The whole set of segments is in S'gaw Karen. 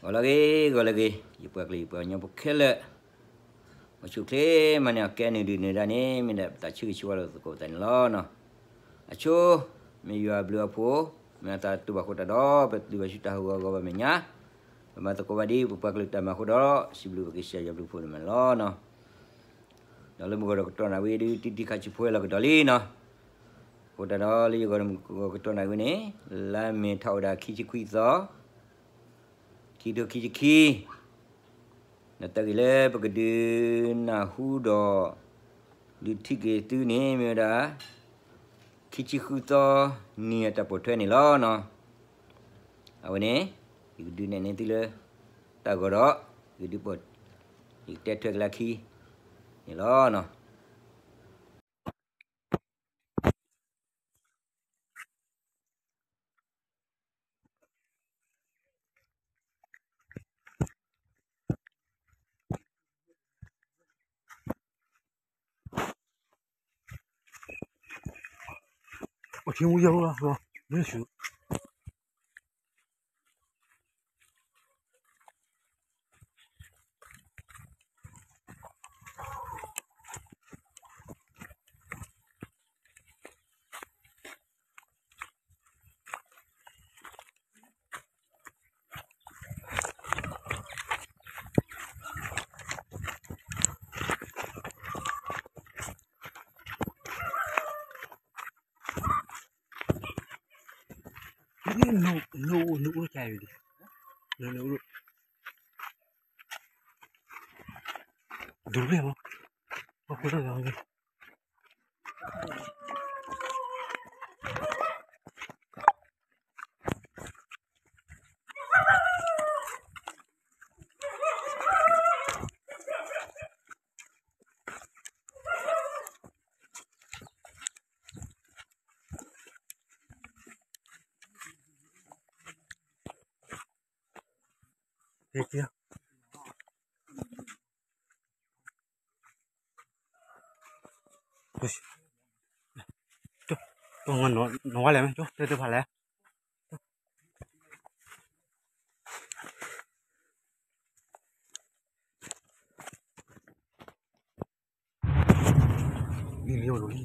ဂီၤလၢအဂ့ၤ ဂီၤလၢအဂ့ၤ ယပှၤကလုာ်ယပှၤကညီဖိခဲလၢာ်, အိၣ်ဆူၣ်အိၣ်ချ့မးန့ၣ် အကဲနုာ်ဒုးနုာ်ဒါန့ၣ် မ့ၢ်ဒၣ်ပတၢ်ဆၢဂ့ၤဆၢဝါလိာ်သကိးပသးန့ၣ်လီၤ. အဆိ မ့ၢ်ယွၤအဘျုးအဖှိၣ် မ့ၢ်အသးတူၢ်ဘၣ်ဃိတၢ်ဒီး ပတုၤဘၣ်ဆူတၢ်ဟးဂီၤဂီၤဘၣ်မဲာ်ညါ, ပမၤသကိးဘၣ်ဒ်ပပှၤကလုာ်တၢ်မၤအဃိဒီး စံးဘျုးပကစၢ်ယွၤဘျုးဖှိၣ်န့ၣ်မးန့ၣ်လီၤ. ဒီးလၢမုၢ်ဂီၤဒီးကတီၢ်နၣ်ဝံၤဒုး တံတံခါဆံးဖိဝဲလီၤကဒီးလံနီၤ. အဃိတၢ်ဒီးလၢယဂီၢ်ဒီးမုၢ်ဂီၤကတီၢ်နၣ်ဝံၤန့ၣ် လါမ့ၤထီၣ်အိၣ်ဒၣ်ခံဆံခွံသီ, ခံထိခံဆံခံ, ဒီးတၢ်ဂ့ၢ်လၢပကဒုးနၢ်ဟူဒီး ဒုးထံၣ်က့ၤသုန့ၣ် မ့ၢ်ဝဲဒၣ် ခံဆံဃုသီ နံၤအတၢ်ပိာ်ထွဲန့ၣ်လီၤနီၤ. အဝဲန့ၣ် ယကဒုးနဲၣ်န့ၢ်သုလၢ တၢ်ဂီၤဒီး ယကဒုးပိာ် ယကတဲထွဲကလၢခံန့ၣ်လီၤနီၤ. နအိၣ် နအိၣ် နအိၣ် နအိၣ် ဒူၣ်ဘျဲၣ်မး, အဃိတၢ်ဂၤဝဲ ဟဲက့ၤ နဝဲလဲၣ်မ့ၢ် တဲတဖၣ်လဲၣ်. လံလံအိၣ်လံ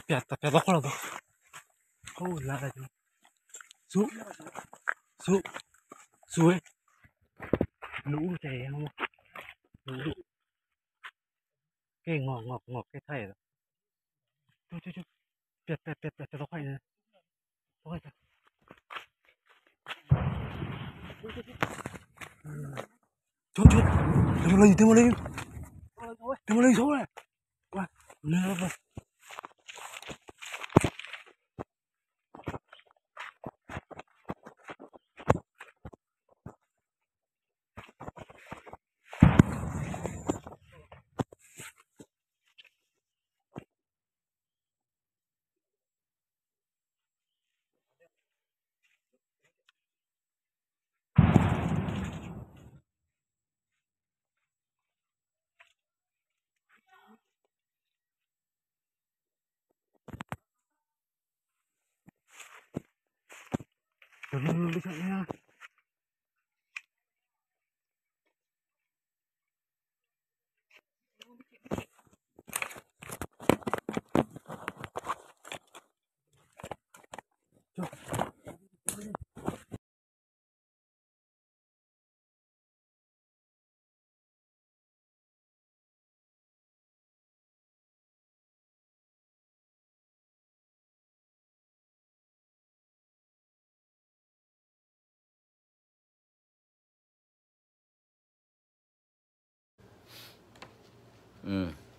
ပျဲသီခီလီၤဘၣ်, အိၣ်လါလၢ, ဆူ, ဆူ, ဆူဝဲ, နအိၣ်တဲ, နအိၣ်, ကဲ ငီၢ် ငီၢ် ငီၢ် ကဲထါအံၤလီၤ, ပျဲ ပျဲ ပျဲ ပျဲသီခီအံၤန့ၣ်, ဆိ ဆိ တဲမၤလၢယံၤ တဲမၤလၢယံၤ, တဲမၤလၢယံၤဆိဝဲ, ကွၢ်, နၢၤလီၤ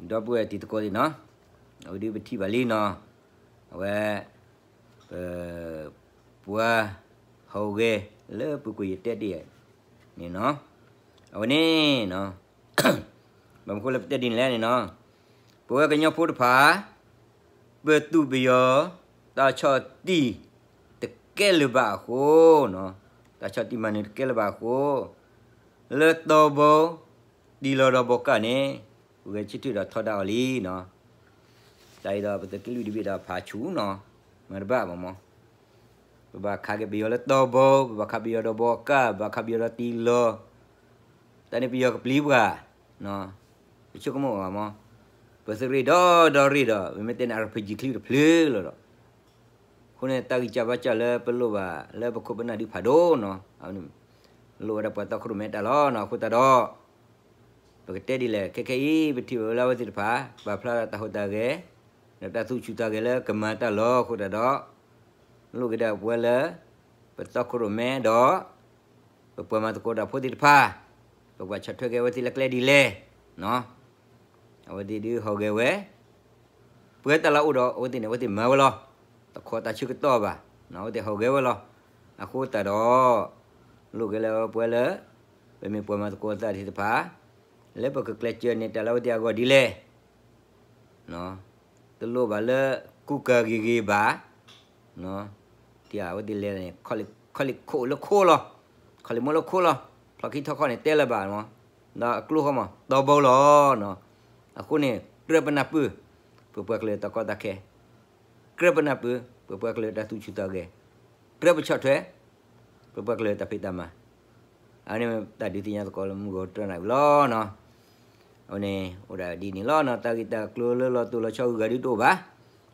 ဒီပုၢ်ဝဲၢ်တံၤသကိးသ့ၣ်နီၤ, အဝဲဒုးပထံၣ်ဘၣ်လံနီၤ, အဝဲ ပ ပှၤဟီၣ်ဂဲၤလၢပူၤကွံာ်ယတဲတ့ၢ်ယၤန့ၣ်နီၤ, အဝဲန့ၣ် ဘၣ်မနုၤဃိလၢပတဲဒ်န့ၣ်လဲၣ်န့ၣ်နီၤ, ပဝဲကညီဖိတဖၣ် ပသူၣ်ပယီၤ တၢ်ဆီၣ်တံၢ်တကဲလၢၤဘၣ်အဃိ, တၢ်ဆီၣ်တံၢ်မၤနၢၤတကဲလၢၤဘၣ်အဃိ, လၢတီဘိ တံၢ်လီၤဒီးဘီကၢ်န့ၣ် ပဂဲၤဆၢထၢၣ်ဒီးထီဒါအီၤလံနီၤ. တၢ်အံၤဒီးပသုးက့လွံၢ်တဘ့ၣ်ဒီးဖးဆူၣ်နီၤ, မၤတဘၣ်ဘၣ်မး. ပဘၣ်ခးက့ၤပယီၤလၢတီဘိ, ပဘၣ်ခးပယီၤဒီးဘီကၢ်, ပဘၣ်ခးပယီၤဒီးတံၢ်လီၤ, တၢ်န့ၣ်ပယီၤကပျံၤပှၤ, ပဆိကမိၣ်အီၤမး, ပသုးရ့ၣ်ဒီဒီရ့ၣ်ဒီး ပမ့ၢ်တဲန့ၣ် အရဖးယံၤချံတဖျၢၣ်လီၤဒီး အဃိန့ၣ် တၢ်ဂံၢ်စၢ်ဘါစၢ်လၢပလိၣ်ဘၣ်လၢပခိၣ်ပနၢ်ဒုးဖးဒိၣ်နီၤ, လိၣ်ဝဲဒၣ်ပှၤတီခိၣ်ရိၣ်မဲတၢ်လီၤနီၤ. အဃိသတးဒီး ပကတဲဒ်လဲၣ် ခဲခဲအံၤ ပထံၣ်ဘၣ်ဝဲလၢအဝဲသ့ၣ်တဖၣ် ပာ်ဖျါတၢ်ဟူးတၢ်ဂဲၤ ဒီးတၢ်သူၣ်ဆူၣ်သးဂဲၤလၢကမၤတၢ်လီၤ. အဃိသတးဒီး လိၣ်က့ၤဒၣ်ပဝဲလၢ ပတီခိၣ်ရိၣ်မဲဒီး ပပှၤမၤသကိးတၢ်ဖိသ့ၣ်တဖၣ် ပကဘၣ်ဆီၣ်ထွဲက့ၤအဝဲသ့ၣ်လၢကျဲဒ်လဲၣ် အဝဲသ့ၣ်ဒုးဟီၣ်ဂဲၤဝဲ ပှဲၤတၢ်လၢအအိၣ်ဒီး အဝဲသ့ၣ်န့ၣ် အဝဲသ့ၣ်မၤဝဲလီၤ. တခိးတၢ်ဆၢကတီၢ်ဘၣ်, အဝဲသ့ၣ်ဟီၣ်ဂဲၤဝဲလီၤ. အဃိသတးဒီး လိၣ်က့ၤလၢပဝဲလၢ ပမ့ၢ်ပှၤမၤသကိးသးသ့ၣ်တဖၣ် လၢပကကျဲးစၢးန့ၢ်တၢ်လၢအဝဲသ့ၣ်အဂီၢ်ဒ်လဲၣ် တလိၣ်ဘၣ်လၢကူကၤဂ့ၤဂ့ၤဘၣ်, အဝဲသ့ၣ်လဲၤန့ၣ် ခီလ့ၣ်ခိၣ်လၢခိလီၤ, ခီလ့ၣ်မိၢ်လၢခိလီၤ, ဖျီၣ်ခံထီၣ်ခီၣ်န့ၣ်တဲလၢၤဘၣ်, ဒီးအကျိဃီမး တီဘိလီၤ. အဃိန့ၣ် ကြၢးပနၢ်ပၢၢ် ပပှၤကလုာ်တၢ်ကီတၢ်ခဲ, ကြၢးပနၢ်ပၢၢ် ပပှၤကလုာ်တၢ်သူၣ်ဆူၣ်သးဂဲၤ, ကြၢးပဆီၣ်ထွဲ ပပှၤကလုာ်တၢ်ဖံးတၢ်မၤ, အန့ၣ်တၢ်ဒုးသ့ၣ်ညါသကိးလၢမုၢ်ဂီၤတနၣ်ရံၣ်လီၤနီၤ. အဝဲန့ၣ် အိၣ်ဒၣ်ဒ်န့ၣ်လီၤနီၤ, တၢ်ဂ့ၢ်တၢ်ကျိၤလၢလီၤတိၢ်လီၤဆီဂုၤဂၤဒုးတအိၣ်ဘၣ်,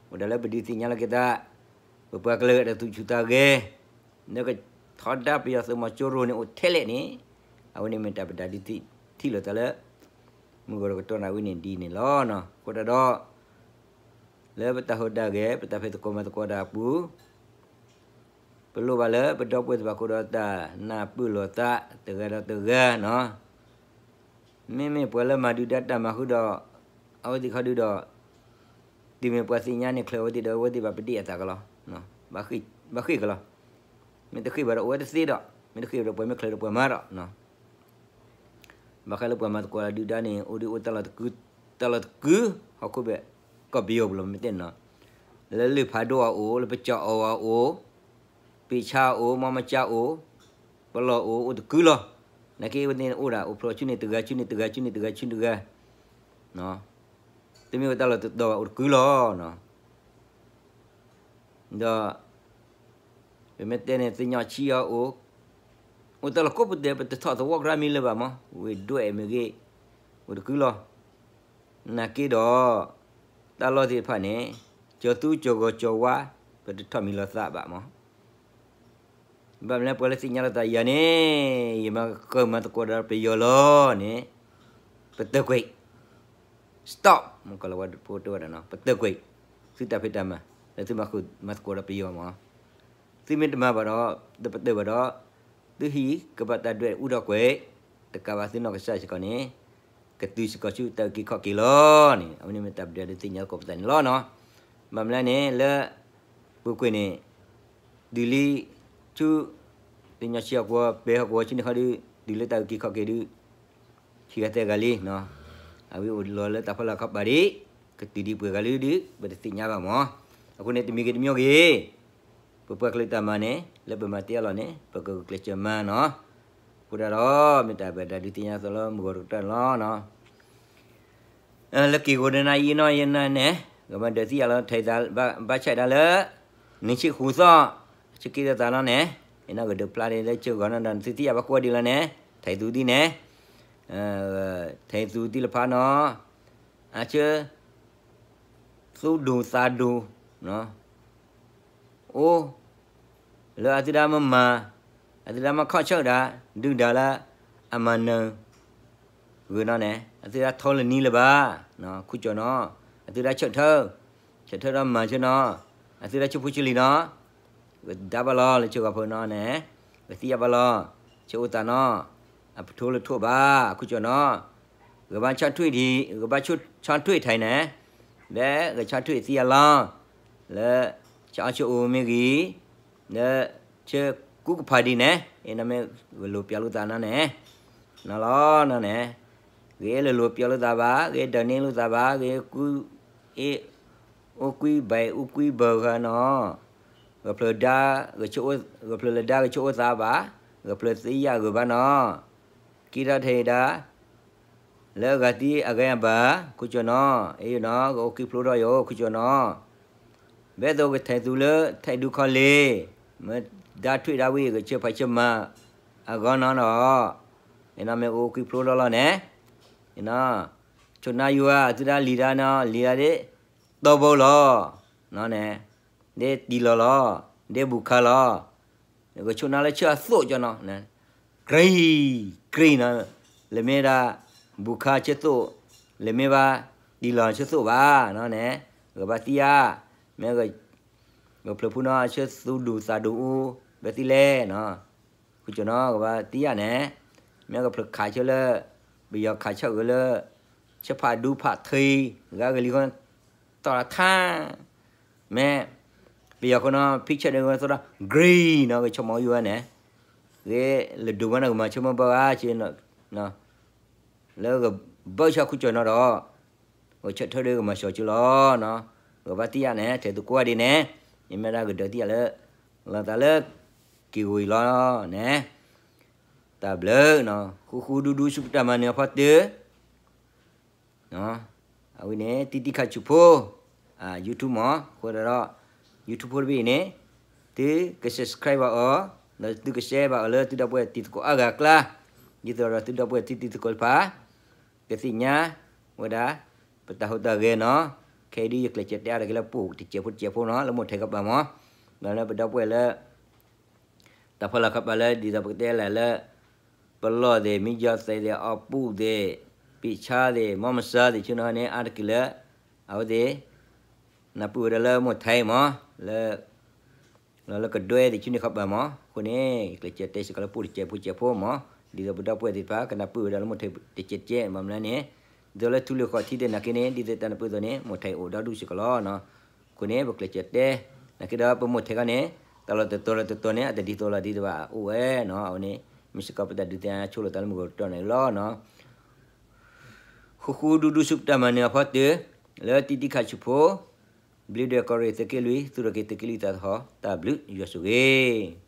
အိၣ်ဒၣ်လၢပဒုးသ့ၣ်ညါလီၤက့ၤသး ပပှၤကလုာ်တၢ်သူၣ်ဆူၣ်သးဂဲၤ, လၢကထီဒါပယီၤသုးမီၤစိရိၤန့ၣ်အိၣ်ထဲလဲၣ်န့ၣ်, အဝဲန့ၣ်မ့ၢ်တၢ်ပဒုးသ့ၣ်ညါထံၣ်လိာ်သးလၢ မုၢ်ဂီၤတကတီၢ်နၣ်ရံၣ်န့ၣ်ဒ်န့ၣ်လီၤနီၤ. အဃိသတးဒီး လၢပတၢ်ဟူးတၢ်ဂဲၤ ပတၢ်ဖံးသကိးမၤသကိးတၢ်အပူၤ ပလိၣ်ဘၣ်လၢပဒီပုၢ်ဝဲၢ်သ့ၣ်တဖၣ်အဃိဒီးတၢ်နၢ်ပၢၢ်လိာ်သးတဂၤဒီးတဂၤနီၤ. မ့မ့ၢ်ပှၤလၢမၤဒုၣ်ဒါတၢ်မၤဃုာ်ဒီး အဝဲသ့ၣ်ခီဒုဒီး တုၤမ့ၢ်ပှၤသ့ၣ်ညါန့ၢ်ချၢအဝဲသ့ၣ်ဒီး အဝဲသ့ၣ်ဘၣ်ပဒ့ၣ်အသးကလီၤ, ဘၣ်ဃ့ၢ်ကလီၤ. မ့ၢ်တဃ့ၢ်ဘၣ်ဒီးအိၣ်ဝဲတသ့ဒီး မ့ၢ်တဃ့ၢ်ဘၣ်ဒီးပှၤမ့ၢ်ချၢဒီးပှၤမၤဒီး ဘၣ်ဃးလၢပှၤမၤသကိးတၢ်ဒုၣ်ဒါန့ၣ် အိၣ်ဒုးအိၣ်တၢ်လီၢ်တကု, တၢ်လီၢ်တကု, ဟီၣ်ခိၣ်ဘ့ၣ် ကီၢ်ပယီၤပူၤလီၤ မ့ၢ်တဲနီၤ, လၢလုၢ်ဖးဒိၣ်အအိၣ်, လၢပကၠီအီၤအအိၣ်, ပ့ၢ်ဆါအအိၣ်, မီမကၠါအိၣ်, ပလီၢ်အိၣ်, အိၣ်တကုလီၤ. နာ်က့အဝဲသ့ၣ်န့ၣ်အိၣ်ဒၣ် အိၣ်ဖျိးဆူန့ၣ်တဂၤ ဆူန့ၣ်တဂၤ ဆူန့ၣ်တဂၤ ဆူတဂၤ တမ့ၢ်အိၣ်တၢ်လီၢ်တတီၤဘၣ် အိၣ်တကုလီၤ. ဒီး ပမ့ၢ်တဲန့ၣ် သ့ၣ်ညါဆံးအီၤအိၣ်, အိၣ်တၢ်လီၢ်ကိးပူၤဒဲး ပတထီၣ်သဝီကရၢမံၤလၢၤဘၣ်မး, ဝ့ၢ်ဒွဲၣ်မ့ၢ်ဂ့ၤ, အိၣ်တကုလီၤ. နာ်က့ဒီး တၢ်လီၢ်သ့ၣ်တဖၣ်န့ၣ် ကၠီၤသူကၠီၤဂီၤကၠီၤဝါ ပတထီၣ်မံၤလီၤသးဘၣ်မး. ဘၣ်မနုၤလၢပှၤလၢသ့ၣ်ညါလိာ်သးယၤန့ၣ် ယမၤဃုာ်မၤသကိးဒီးပယီၤလီၤန့ၣ် ပတကွံာ် stop မ့ၢ်ကလီၤဝဲတဖိတဝဲဒၣ်နီၤ ပတကွံာ် သုတၢ်ဖံးတၢ်မၤ လၢသုမၤဃုာ်မၤသကိးဒီးပယီၤမး. သုမ့ၢ်တမၤဘၣ်ဒီး သုပတၢၢ်ဘၣ်ဒီး သုဟံၣ်ကဘၣ်တၢ်ဒွဲၣ်အူဒီးကွံာ် တကးဘၣ်သုနီၢ်ကစၢ်စ့ၢ်ကီးန့ၣ် ကတုၤစ့ၢ်ကီးဆူတၢ်အုၣ်က့ၤခီၣ်က့ၤလီၤန့ၣ် အဝဲန့ၣ်မ့ၢ်တၢ်ပဒုးသ့ၣ်ညါသကိးပသးန့ၣ်လီၤနီၤ. ဘၣ်မနုၤလဲၣ်န့ၣ် လၢ ပူၤကွံာ်န့ၣ် တုၤလံ ဆူ သ့ၣ်ညါဆံးဟီၣ်ကဝီၤ ပဲဟီၣ်ကဝီၤဆူန့ၣ်ခီဒုး တုၤလၢတၢ်အုၣ်က့ၤခီၣ်က့ၤဒုး ခံဂၤသၢဂၤလံနီၤ. အဝဲအိၣ်လီၤလၢတၢ်ဖီလာ်ခီပၤဒံး ကတုၤဒံးပှဲၤဂၤလံဒုး ပတသ့ၣ်ညါဘၣ်မး. အဃိန့ၣ် တမံၤဂ့ၤတမံၤဂ့ၤ ပပှၤကလုာ်တၢ်မၤန့ၣ် လၢပမၤတ့ၢ်အလီၢ်န့ၣ် ပကဂုာ်ကျဲးစၢးမၤနီၤ. အဃိဒၣ်ဒီး မ့ၢ်တၢ်ပဒုးသ့ၣ်ညါသးလၢမုၢ်ဂီၤတကတီၢ်န့ၣ်လီၤနီၤ. လၢက့ၤဂိၤဒနါယံနီၢ်ယနါန့ၣ် ကမၤဒၢးသံယၤလီၤ ထဲသးဘၣ်ဆၣ်ဒၣ်လၢ နံၣ်ဆံဃုသီ ဆၢက့ၤသးနီၤန့ၣ် ယနီၢ်ကဒုးဖျါဒ်လၢဆၢဂီၤနီၤဒီး နသုသံယၤဘၣ်ကွၢ်ဒ်လီၤန့ၣ် ထဲသူသံန့ၣ် ထဲသူသံလၢဖးနီၤ အဆၢ သူဒူသးဒူ အိၣ် လၢအသုဒၣ်မ့ၢ်မၤ အသုဒၣ်မ့ၢ်ခီၣ်ဆၢၣ်ဒၣ် ဒုၣ်ဒါလၢ အမၤနၢၤ ဂုာ်နီၤန့ၣ် အသုဒၣ်ထီလၢနံၤလၢၤဘၣ် ခူကၠီၣ်နီၤ အသုဒၣ်ဆၢထၢၣ် ဆၢထၢၣ်ဒီးမၤဆၢနီၤ အသုဒၣ်ဆၢဖိဆၢလံၤနီၤ ကဒါဘၣ်လီၤ လၢဆၢဂီၤဖီနီၤန့ၣ် ကသံယၤဘၣ်လီၤ ဆၢအိၣ်သးနီၤ အပထိလၢထိၣ်ဘၣ် ခူကၠီၣ်နီၤ ကဘၣ်ဆီၣ်ထွံၣ်ဒံး ကဘၣ်ဆီၣ်ထွံၣ်ထံန့ၣ် လၢကဆီၣ်ထွံၣ်သံယၤလီၤ လၢ ဆၢအီၣ်ဆၢအိၣ်မ့ၢ်ဂ့ၤ လၢ ဆၢကူကဖးဒံးန့ၣ် အ့ၣ် နမ့ၢ်ဂလိာ်ပျးလိာ်သးနီၤန့ၣ် နလီၤနန့ၣ်, ဂ့ၤအဲၣ်လိာ်လိာ်ပျီလိာ်သးဘၣ်, ဂ့ၤဒၢးန့ၢ်လိာ်သးဘၣ်, ဂ့ၤကူ, အ့ၣ်, အိၣ်ကွံဘၣ်အိၣ်ကွံဘၢဂၤနီၤ, ဂၢၢ်ဖျၢၣ်ဒါ, ဂၢၢ်ဖျၢၣ်လၢဒါကဆိးအိၣ်သးဘၣ်, ဂၢၢ်ဖျၢၣ်သံယၢ်ဂၢၢ်ဘၣ်နီၤ, ကံထီၣ်ထဲဒၣ် လၢအဂၤသံအဂၤဘၣ်, ခိၣ်ကၠီနီၤ, အ့ၣ်ယနီၤ, ကအိၣ်ကံဖျိထီၣ်ယိၤ ခိၣ်ကၠီနီၤ, ဘဲသိးကထဲးသူလၢထဲးဒူခီလ့ၤ, မ့ၢ်ဒါထွံၣ်ဒါဝံၣ်ကဆၢဖးဆၢမၤအဂီၢ်နီၤနီၤ, အ့ၣ်နီၤ မ့ၢ်အိၣ်ကံဖျိထီၣ်လီၤန့ၣ်, အ့ၣ်နီၤ, ဆိၣ်နါယွၤ သုတၢ်လံၤဒါနီၤ လံၤဒါဒ် တီဘိလီၤ, နီၤန့ၣ်, ဒ်တံၢ်လီၤလီၤ, ဒ်ဘူးခါလီၤ ကဆိၣ်နါလၢဆၢအသိးကၠီနီၤ, ကြံ, ကြံနီၤ, လၢမ့ၢ်ဒၣ် ဘူးခါဆၢသိး, လၢမ့ၢ်ဘၣ် တံၢ်လီၤဆၢသိးဘၣ်နီၤန့ၣ်, ကဘၣ်သံယါ, မ့ၢ် ကဖျၢၣ်ဖိနီၤ ဆၢသူၣ်ဒူသးဒူအိၣ် ဘၣ်သံလဲၣ်နီၤ, ခိၣ်ကၠီနီၤ ကဘၣ်သံယါန့ၣ်, မ့ၢ်ကဖျၢၣ်ခးဆၢလၢ ပယီၤခးဆၢအၢလၢ ဆၢဖးဒူဖးထံ, ဂၤဂ့ၤလံဃီ တီၢ်ထါ မ့ၢ် ပယီၤဃိနီၤ ဖံဆၢဒၢဂီၤသီဒီး green နီၤ ဂဲၤဆိကမိၣ်ယိၤဝဲန့ၣ်, ဂ့ၤလၢဒိၣ်မးနီၤ ကမၤဆိကမိၣ်ဘၣ်ဂၤ လၢကဘၢဆၢခိၣ်ကၠီနီၤဒီး ဂဲၤဆၢထၢၣ်ဒီးကမၤဆိကၠီလီၤနီၤ, ဂဘၣ်သံယါန့ၣ် ထဲသိးကိးဂၤဒဲးန့ၣ်, ယမ့ၢ်ဒၣ်ကဒၢးသံယါလၢ လီၤသးလၢ က့ၤဂီၤအံၤလီၤန့ၣ်, တၢ်ဘျုးနီၤ, ဃူဃူဒူဒူဆူပတၢ်မၤနၢၤအဖီတၢၢ် အဝဲန့ၣ် တံတံခးဆူၣ်ဖိ, YouTube မး, အဃိဒီး YouTube ဖိတဘ့ၣ်အံၤန့ၣ်, သုက subscribe ဘၣ်အီၤ, ဒီးသုက share ဘၣ်အီၤလၢသုဒီပုၢ်ဝဲၢ်တံၤသကိးအါဂၤအကျါ, ဒ်သိးဒီးသုဒီပုၢ်ဝဲၢ်တံၤသကိးတဖၣ် ကသ့ၣ်ညါဝဲဒၣ် ပတၢ်ဟူးတၢ်ဂဲၤနီၤ, ခဲအံၤဒ်ယကျဲးစၢးတဲအါတက့ၢ်လၢပအိၣ်တစဲးဖိတစဲးဖိနီၤ, လၢမိၢ်ထဲးကပၤမး, ဒီးလၢပဒီပုၢ်ဝဲၢ်လၢ တၢ်ဖီလာ်ခီပၤလၢ ဒ်သိးပကတဲလဲၣ်လၢ ပလီၢ်သ့ၣ် မံယီၤသဲးသ့ၣ် အီပူၣ်သ့ၣ် ပံာ်ဆါသ့ၣ် မီမဆါသ့ၣ် ဆူနဟီန့ၣ် အါတက့ၢ်လၢ အဝဲသ့ၣ် နၢ်ပၢၢ်ဝဲဒၣ်လၢမိၢ်ထဲးမး လၢ လၢကဒွဲသ့ၣ်ဆူန့ၣ်ခီပၤမး, အဃိန့ၣ် ကျဲးစၢးတဲစ့ၢ်ကီးလၢပအိၣ်တစဲးဖိတစဲးဖိမး, ဒ်သိးပဒီပုၢ်ဝဲၢ်သ့ၣ်တဖၣ် ကနၢ်ပၢၢ်ဝဲဒၣ်လၢမိၢ်ထဲးတစဲးတစဲး မ့ၢ်မနုၤန့ၣ်, ဒ်သိးလၢထူလၢဃီထံသ့ၣ်နာ်က့န့ၣ် ဒ်သိးတၢ်နၢ်ပၢၢ်သိးန့ၣ် မိၢ်ထဲးအိၣ်ဒီဒူၣ်စ့ၢ်ကီးလီၤ. အဃိန့ၣ် ပကျဲးစၢးတဲ နာ်က့ဒီးပမိၢ်ထဲးခီန့ၣ် တၢ်လီၢ်တတီၤလၢတတီၤန့ၣ် အတဒ်သိးလီၤဒ်သိးဘၣ်အိၣ်ဝဲနီၤ, အဝဲန့ၣ် မ့ၢ်စ့ၢ်ကီးပတၢ်ဒုးသ့ၣ်ညါဆိလိာ်သးလၢမုၢ်ကီၢ်တတီၤန့ၣ်လီၤ. ဃူဃူဒူဒူဆူပတၢ်မၤနၢၤအဖီတၢၢ် လၢတံတံခးဆူၣ်ဖိ, ဘျုးဒွဲၣ်ကီၢ်ရ့ၣ်သုးက့လွံၢ် သူၣ်ထီၣ်က့ၤသုးက့လွံၢ်သးသဟီၣ် တၢ်ဘျုးယွၤဆိၣ်ဂ့ၤ